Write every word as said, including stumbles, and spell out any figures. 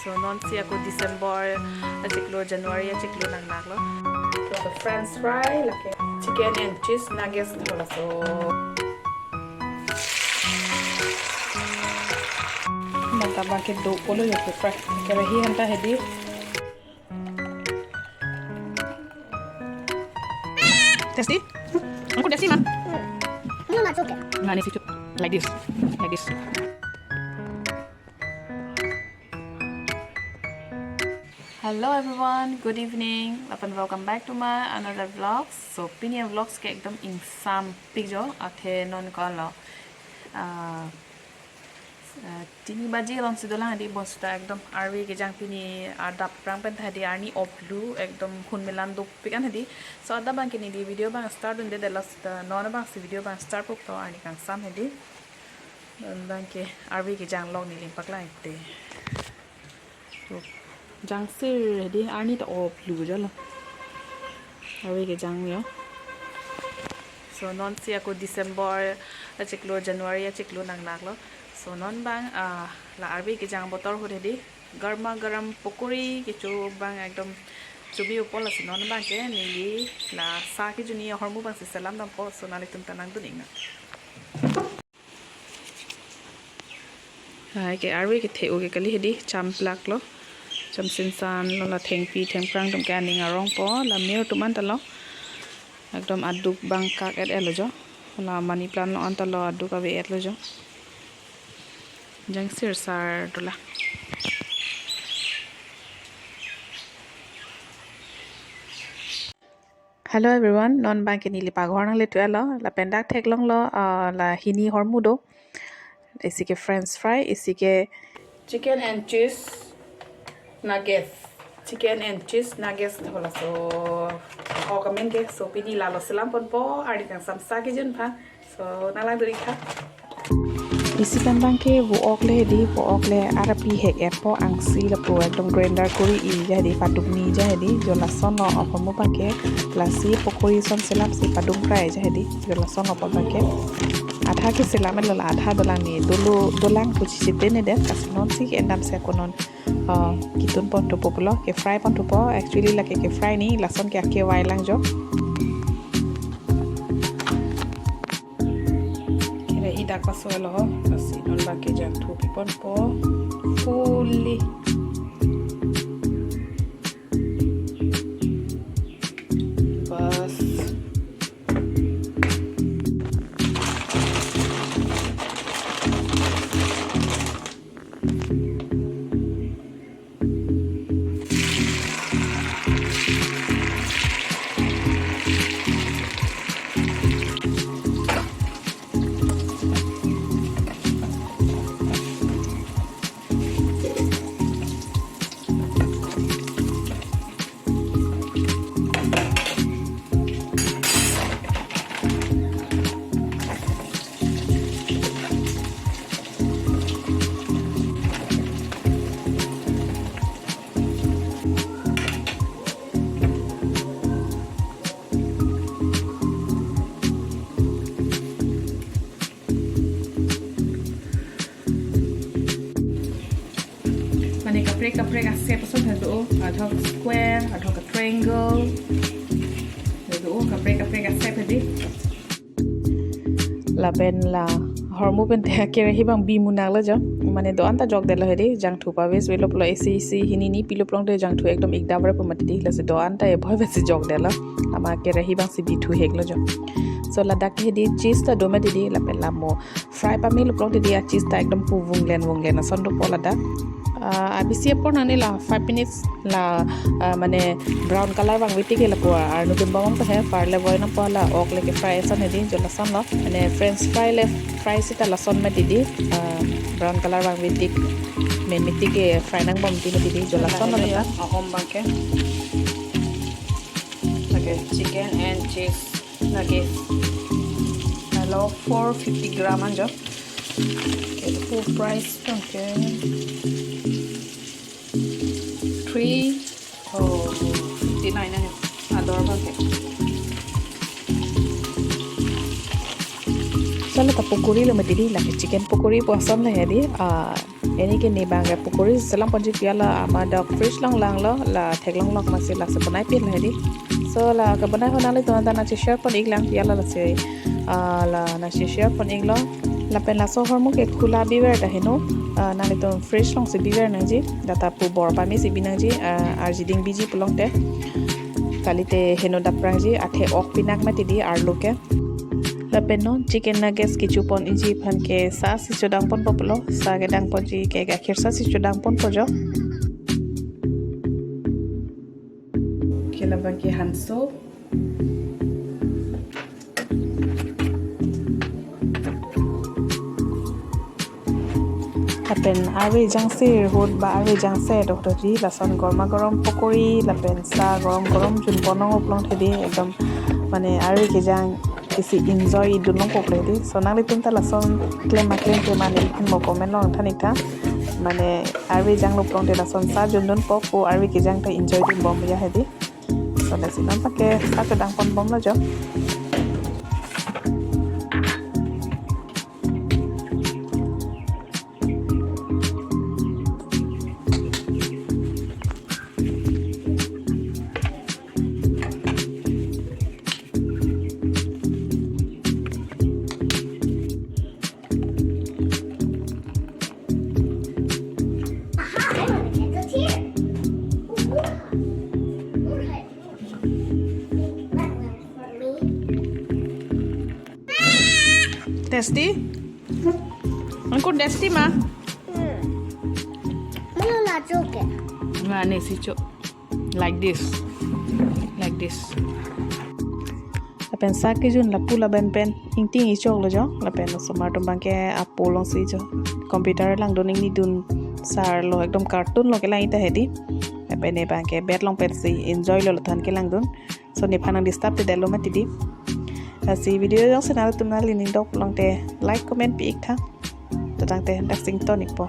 So non si ako December achiklo, January achiklo nang naklo. So the French fry, lake chicken and cheese nuggets, laso. Mata bangke do polo yo ke fry. Kerahi anta hedi. Tasty? Angkur tasty ma? No, not okay. Nani situ. Like this. Like this. Hello everyone, good evening. Lapen welcome back to my another vlogs. So pini vlogs ke ekdom ingsampik jo, athe non ko lo. Ah, ah, tini baji along si dolang hedi, bonsita ekdom arve kejang pini adap prang pen hedi, arni oplu ekdom hun melan dopik an hedi. So adap bangke neli video bang start dunde, de last, ah, non bang si video bang start pok to arni kangsam hedi. Non bangke arve kejang along neli paklang te. Jangsir hedi, arni ta oplu jalo. Arve kejang yo. So non si ako December achiklo, January achiklo nang naklo. So non bang, ah, la arve kejang botor ahut hedi, garma garam pokori kecho bang ekdom chobi upol asi non bangke neli la sa kejuni ahormu bang si selam dampo. So nanglitum ta nangdun iknang. Hai ke arve kethe-o ke kali hedi, champlak lo, chamsinsan lo, la thengpi thengphrang atum ke aning arong po, la mir atum anta lo. Ekdom aduk bang kak et et lo jo. La money plant lo anta lo, aduk ave et lo jo. Jangsir sar dola. Hello everyone, non bangke neli paghor nangle tu alo, lapen dak theklonglo, ah, la hini ahormu do. Isi ke French fry, isi ke chicken and cheese nuggets. Chicken and cheese nuggets, laso. Oh, kamen ke, so pini lalo selam ponpo, arni kangsam sa kejun aphan. So, nanglang duri tha. Isi pen bangke vo-ok le hedi, vo-ok le arapi hek et po, angsi lapu ekdom grinder kori-i ja hedi, padukni ja hedi, jo lason lo ahormu bangke, lasi pokori ason selam si padum krai ja hedi, jo lason lo po bangke. Adha ke selam lo, la adha dolang ni, dolo, dolang puchi chitene det, kasi non si ke endam si ako non. Ah, ketun pon thupo pulo, ke fry pon thupo, actually lake ke fry ni, lason ke akevai lang jo. Kerahi dak paso lo, lasi non bangke jangthu pi ponpo, fully. Bas. Mane kaprek kaprek a-shape ason hado, adhok square, adhok triangle, hado kaprek kaprek a-shape hedi. Lapen la ahormu pen te kerahi bang bi munak lo jo. Mane do-an ta jokdetlo hedi, jangthu paves velop lo, isi isi hini ni pilop long te jangthu ekdom ikdam re pemati di, lasi do-an ta ebhoi besi jokdetlo. Ama kerahi bang si bithu hek lo jo. So ladak hedi cheese ta do mati di, lapen la mo fry pame lop long te di, a-cheese ta ekdom pu vunglen vunglen ason dopo ladak. Ah, abisi apor nang ni la five minutes la, ah, mane brown color vangve tik ke lapu arnu dun bom to he, par le voi nangpo, la ok le ke fry ason hedi, jo lason lo. Mane French fry le fry sita lason mati di, ah, brown color vangve tik, meme tik ke fry nangbom ti mati di, jo lason lo ya, ta. Ahom bangke. Okay, chicken and cheese. Lake, alo four fifty gram anjo. Okay, full price, okay. Three, oh, fifty-nine anjo. Ador bangke. So, la ta pokori lo mati di, lake chicken pokori pu ason le hedi, ah, Pini ke ne abang ke pokori selam ponji, pi ala amat dak fridge along langlo, la theklonglok amatsi lasi bonai pik lahai di. So la kebonai ahut nanglitum aphan ta nangcheshare pon-iklang, pi ala lasi, ah, la nangcheshare pon-iklo. Lapen laso ahormu ke khula biver ta heno, ah, nanglitum fridge alongsi biver nangji, dak ta pu bor pame si bi nangji, ah, arjiding biji pulote. Kalite heno daprangji, athe ok pinak mati di arlo ke. Lapen non chicken nuggets kecho pon-ikji aphan ke sa si chodang ponpo pulo, sa kedang ponji ke gakhir sa si chodang ponpo jo. Ke labang ke hanso. Lapen arve jangsi ahut ba arve jangsi do do di lason gorma gorom pokori lapen sa gorom gorom jun ponong uplong thedi ekdom mane arve kejang isi enjoy idun longpo pule di. So nanglitum ta lason klem ma klem klem ma neli phan mo comment along than-ik tha. Mane arve janglo pulote lason sa jundunpo pu arve kejang ta enjoy dunbom ya hedi. So lasi non abang ke sa chodang ponbomlo jo. Tasty? Angkur tasty ma? Mana na choke? Mane si cho. Like this. Like this. Lapen sa kejun lapu lapen pen ingting ichoklo jo. Lapen osomar atum abang ke apo alongsi jo. Computer langdun, ingni dun sar lo, ekdom cartoon lo kelang ita hedi. Lapen ne abang ke bed along pensi enjoy lo, lothan kelangdun. So nephan nang disturb te delo mati di. Lasi video jongsi nanglitum nanglining dok pulote like comment pi-ik tha. To tangte dak sing ton-ikpo.